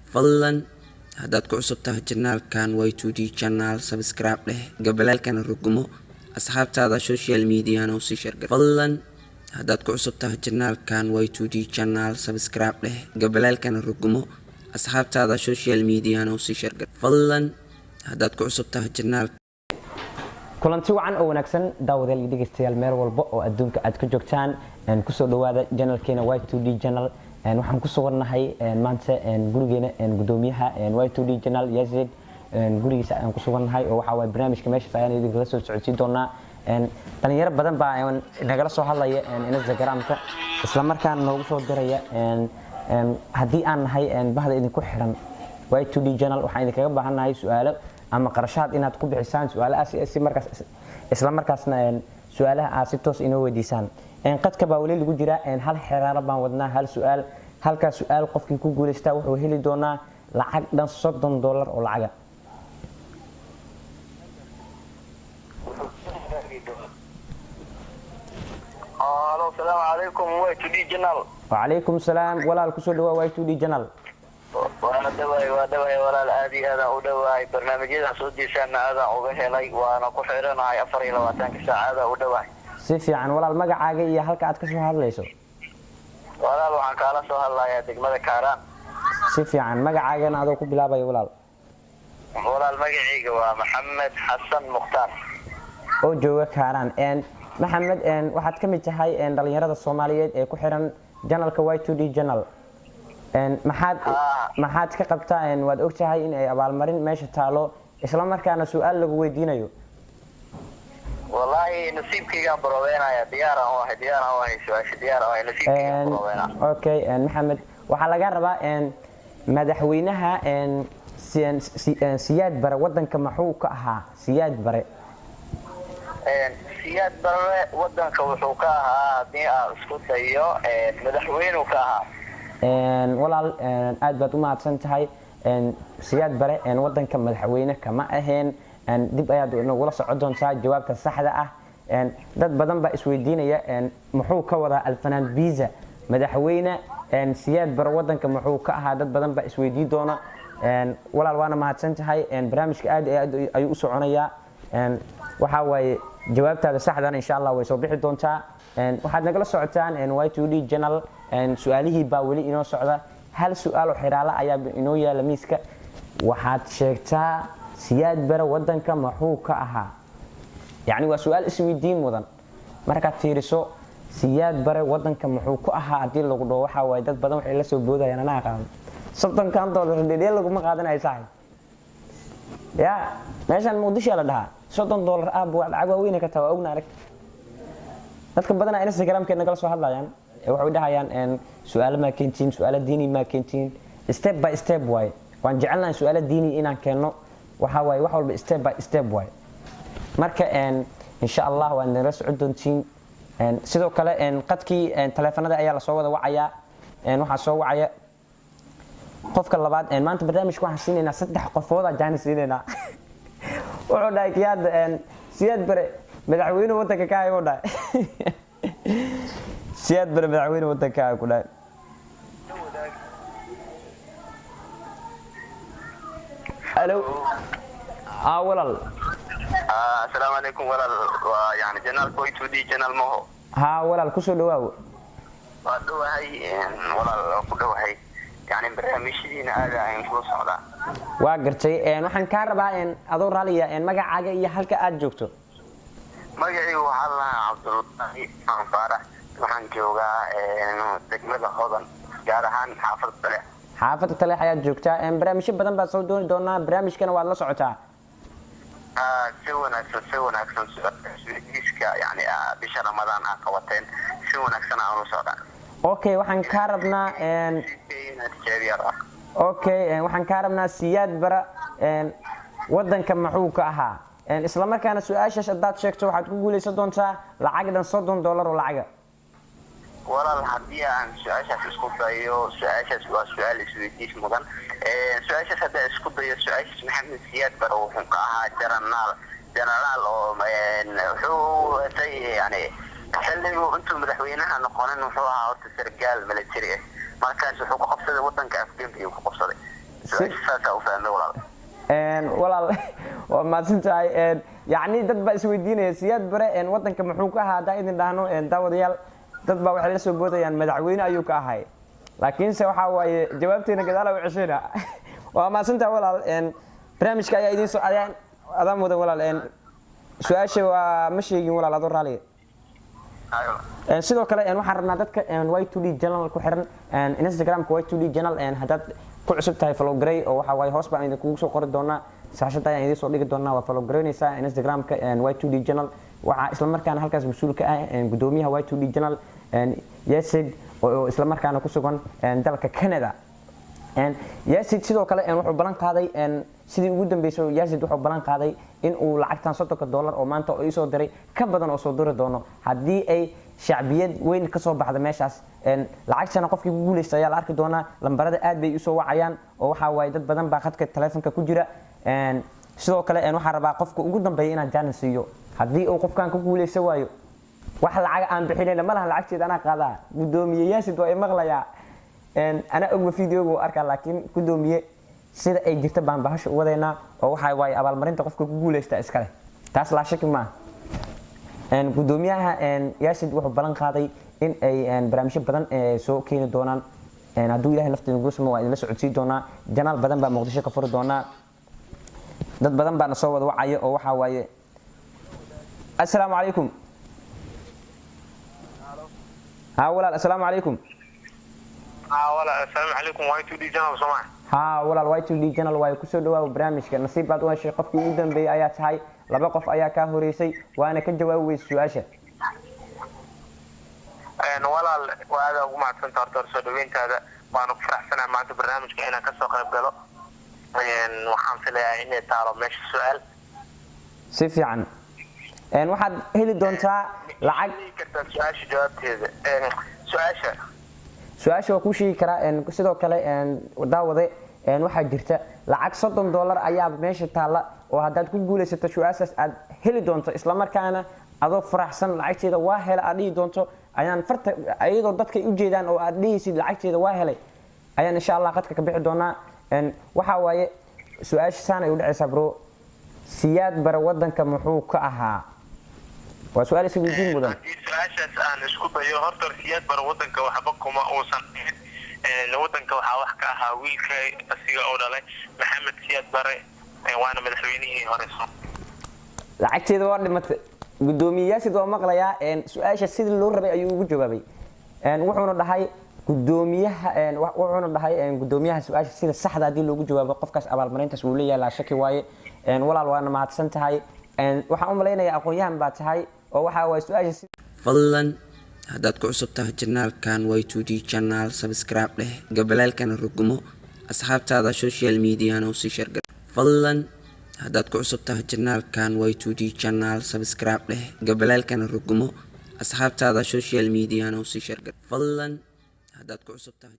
Fadlan haddaad ku cusub tahay channelkan Y2D channel, subscribe dheh, gambaleelkana rukumo, asxaabtaada social mediana usii share. Fadlan haddaad ku cusub tahay channelkan Y2D channel, subscribe dheh, gambaleelkana rukumo, asxaabtaada social mediana usii share. Fadlan haddaad ku cusub tahay channel. Kulanti wacan oo wanaagsan, daawadayaal iyo dhegeystayaal, meel walba oo adduunka aad ka joogtaan, kusoo dhawaada channelkeena Y2D channel. Waxaan ku sugannahay maanta gurigeena gudoomiyaha Y2D channel, Yazid, gurigiisa ayaan ku sugannahay, oo waxaa waye barnaamijka meeshaas ayaan idinkala soo socodsiin doonaa. Dhalinyaro badan baa nagala soo hadlaya Instagramka, isla markaana noogu soo diraya haddii aan nahay bahda idinku xiran Y2D channel, waxaan idinkaga baahannahay su-aalo ama qarashaad inaad ku bixisaan su-aalahaas si markaas isla markaasna su-aalaha aad si toos inoo weydiisaan. Qadka baa weli lagu jiraa. Hal xeraaro baan wadnaa, hal su-aal. Halkaas su-aal qofkii ku guuleystaa wuxuu heli doonaa lacag dhan $30 oo lacaga. Halo, salaamu calaykum, Y2D channel. Wacalaykum salaam, walaal, kusoo dhawaa Y2D channel. Waana dhawahay, waa dhawahay walaal, aad iyo aadaan u dhawahay. Barnaamijyadan soo diisaana aadaan uga helay, waana ku xiranahay 24-ka saac, aadaan u dhawahay. Si fiican walaal, magacaaga iyo halka aad kasoo hadlayso? Walaal, waxaan kaala soo hadlayaa degmada Kaaraan. Si fiican, magacaagana adoo ku bilaabaya, walaal? Walaal, magacayga waa Maxamed Xasan Mukhtaar. Oo jooga Kaaraan. Maxamed, waxaad ka mid tahay dhalinyarada Soomaaliyeed ee ku xiran channelka Y2D channel. Maxaad ka qabtaa? Waad ogtahay in ay abaalmarin meesha taalo, isla markaana su-aal lagu weydiinayo. Wallaahi nasiibkaygaan baroobeynaya, diyaaraan u ahay, diyaaraan u ahay su-aasha, diyaar u ahay, nasiibkaygaan baroobeynaa. Okay Maxamed, waxaa laga rabaa madaxweynaha Siyaad Bare wadanka maxuu ka ahaa? Siyaad Bare. Siyaad Barre wadanka wuxuu ka ahaa, haddii aan isku dayo, madaxweynuu ka ahaa. Walaal, aad baad u mahadsan tahay. Siyaad Bare wadanka madaxweyne kama aheen. Dib ayaad nagula socon doontaa jawaabta saxda ah. Dad badan baa isweydiinaya muxuu ka wadaa Alfanaan Biza, madaxweyne Siyaad Bare wadanka muxuu ka ahaa. Dad badan baa isweydiin doona. Walaal, waana mahadsan tahay. Barnaamijka aad iyo aad ayuu u soconayaa. Waxaa waaye jawaabtaada saxdana insha Allah way soo bixi doontaa. Waxaad nagala socotaan Y2D channel. Su-aalihii baa weli inoo socda. Hal su-aal oo xiraalo ayaa inoo yaala miiska. Waxaad sheegtaa Siyaad Bare wadanka maxuu ka ahaa? Yacni waa su-aal isweydiin mudan markaad fiiriso. Siyaad Bare wadanka muxuu ku ahaa haddii lagu dhaho, waxaa waaye dad badan waxay la soo boodayaan anaa qaado 30-kan dollar. Dhedheel laguma qaadanayo, saaxib. Ya meeshaan Muqdisho la dhahaa, $30 ah waa lacag waaweyn ka taa, waa ogna arag. Dadka badanaa Instagramkeed nagala soo hadlayaan ee waxay dhahayaan su-aalo maa keentiin, su-aalo diini maa keentiin? Step by step waaye. Waan jecelnahay su-aalo diini inaan keenno. Waxaa waaye wax walba step by step waaye. Marka insha Allah waad nala socon doontiin. Sidoo kale qadkii taleefanada ayaa lasoo wada wacayaa. Waxaa soo wacaya qofka labaad. Maanta barnaamijka waxaan siinaynaa saddex qofoodaa jaanis siinaynaa. Wuxuu dhahay kiyaad Siyaad Bare madaxweyne wadanka ka hay, dhahay Siyaad Bare madaxweyne wadanka ka hay ku dhahay. Halo, walaal. Asalaamu calaykum walaal, waa yani channelka Y2D channel maho? Haa walaal, kusoo dhawaaw. Waa dhowahay walaal, waa ku dhowahay, yani barnaamijyadiina aada ayaan kula socdaa. Waa gartay. Waxaan kaa rabaa, adoo raaliya, magacaaga iyo halka aad joogto. Magacaygu waxaa lahaa Cabdullaahi Faarax, waxaan joogaa degmada Hodan, gaar ahaan xaafadda Taleex. Xaafadda Taleex ayaad joogtaa. Barnaamijyo badan baad soo dooni doonaa, barnaamijkana waad la socotaa. Si wanaagsan, si wanaagsan. Su-aasha yani bisha Ramadaan aad qabateen si wanaagsan aan u socdaa. Okay, waxaan kaa rabnaa, okay, waxaan kaa rabnaa Siyaad Bara wadanka maxuu ka ahaa? Isla markaana su-aashaas haddaad sheegto waxaad ku guuleysan doontaa lacag dhan $30 oo lacaga. Walaal, haddii aan su-aashaas isku dayo, su-aashaas waa su-aal isweydiis mudan. Su-aashaas haddaan isku dayo, su-aashaas Maxamed Siyaad Bare wuxuu ka ahaa jaranaal, jenaraal oo wuxuu watay yani xilligu intuu madaxweynaha noqonin wuxuu ahaa horta sargaal military ah. Markaas wuxuu ku qabsaday wadanka afgembi ku qabsaday. Su-aasha saasaa u fahmay, walaal. Walaal, waa mahadsan tahay. Yacni dad baa isweydiinaya Siyaad Bare wadanka muxuu ka ahaa. Haddaan idin dhahno, daawadayaal, dad baa waxay la soo boodayaan madaxweyne ayuu ka ahay, laakiinse waxaa waaye jawaabteena gadaala u ceshayna. Waa mahadsan tahay, walaal. Barnaamijka ayaa idiin soo adaa mudan, walaal. Su-aasha waa ma sheegin, walaal, adoo raaliya. Sidoo kale waxaan rabnaa dadka Y2D channel ku xiran Instagramka, Y2D channel, haddaad ku cusub tahay, follow garey oo waxa waaye hoos baan idinkugu soo qori doonaa, shaashada ayaan idiin soo dhigi doonaa. Waa follow gareynaysaa Instagramka Y2D channel. Waxaa isla markaana halkaas mas-uul ka ah gudoomiyaha Y2D channel, Yasid, oo isla markaana ku sugan dalka Canada. Yasid sidoo kale wuxuu ballan qaaday, sidii ugu dambeysay, Yasid wuxuu ballan qaaday in uu lacagtan $30 oo maanta oo isoo diray ka badan oo soo diri doono haddii ay shacbiyad weyn ka soo baxda meeshaas. Lacagtana qofkii ku guuleysta ayaa la arki doonaa. Lambarada aad bay usoo wacayaan oo waxaa waaye dad badan baa khadka taleefonka ku jira. Sidoo kale waxaan rabaa qofka ugu dambeeya inaan jaanis siiyo. Haddii uu qofkan ku guuleysan waayo, wax lacaga aan bixinayna ma laha, lacagteeda anaa qaadaa. Gudoomiye Yaasid waa i maqlayaa, anaa ogba videoga uu arkaa, laakiin gudoomiye, sida ay jirta baan bahasha u wadaynaa oo waxa waaye abaalmarinta qofka ku guuleysta iskale, taas laa shaki maaha. Gudoomiyaha Yaasid wuxuu ballan qaaday in ay barnaamijyo badan soo keeni doonaan. Hadduu Ilahay nafta nagu samo, waa idinla socodsiin doonaa. Janaal badan baa Muqdisho ka furi doonaa. Dad badan baana soo wada wacaya oo waxaa waaye. Assalaamu calaykum. Ha, walaal, assalaamu calaykum. Walaal, assalaamu calaykum. Y2D channel Soomaa? Haa, walaal, Y2D channel waaye. Kusoo dhawaaw barnaamijka. Nasiib baad u heshay, qofkii ugu dambeeyay ayaa tahay. Laba qof ayaa kaa horeysay, waana ka jawaabi weysay su-aasha. Walaal, waa aada ugu mahadsanta horta soo dhaweyntaada. Waana ku faraxsanahay maanta barnaamijka inaan kasoo qayb galo. Waxaan filayaa inay taalo meesha su-aal. Si fiican. Waxaad heli doontaa lacag. Kartaa su-aasha jawaabteeda, su-aasha? Su-aasha waa kuu sheegi karaa. Sidoo kale, daawade, waxaa jirta lacag $30 ayaa meesha taalla oo haddaad ku guulaysato su-aashaas aad heli doonto, islamarkaana adoo faraxsan lacagteeda waa hela aad dhihi doonto. Ayaan farta iyadoo dadkay u jeedaan oo aad dhihaysid lacagteeda waa helay ayaan insha Allah qadka ka bixi doonaa. Waxaa waaye su-aasha saan ay u dhacaysaa, bro: Siyaad Bare wadanka muxuu ka ahaa? Waa su-aal isweydiin mudan. Haddii su-aashaas aan isku dayo, horta Siyaad Bare wadanka waxba kuma uusan dhihin. Wadanka waxaa wax ka ahaa wiilka asiga oo dhalay, Maxamed Siyaad Bare, waana madaxweynihii hore. Lacagteeda waa dhimatay. Guddoomiyeyaashid waa maqlayaa. Su-aasha sidii loo rabay ayuu ugu jawaabay. Wuxuuna dhahay gudoomiyaha, wuxuuna dhahay gudoomiyaha su-aasha sida saxda haddii loogu jawaabo, qofkaas abaalmarintaas wuu leeyahay, laa shaki waaye. Walaal, waana mahadsan tahay. Waxaan u malaynayaa aqoon-yahan baa tahay oo waxa waaye su-aasha. Fadlan haddaad ku cusub tahay channelkan Y2D channel, subscribe dheh, gambaleelkana rukumo, asxaabtaada social mediana usii share gar. Fadlan haddaad ku cusub tahay channelkan Y2D channel, subscribe dheh, gambaleelkana rukumo, asxaabtaada social mediana usii share gar. Fadlan haddaad ku cusub tahay.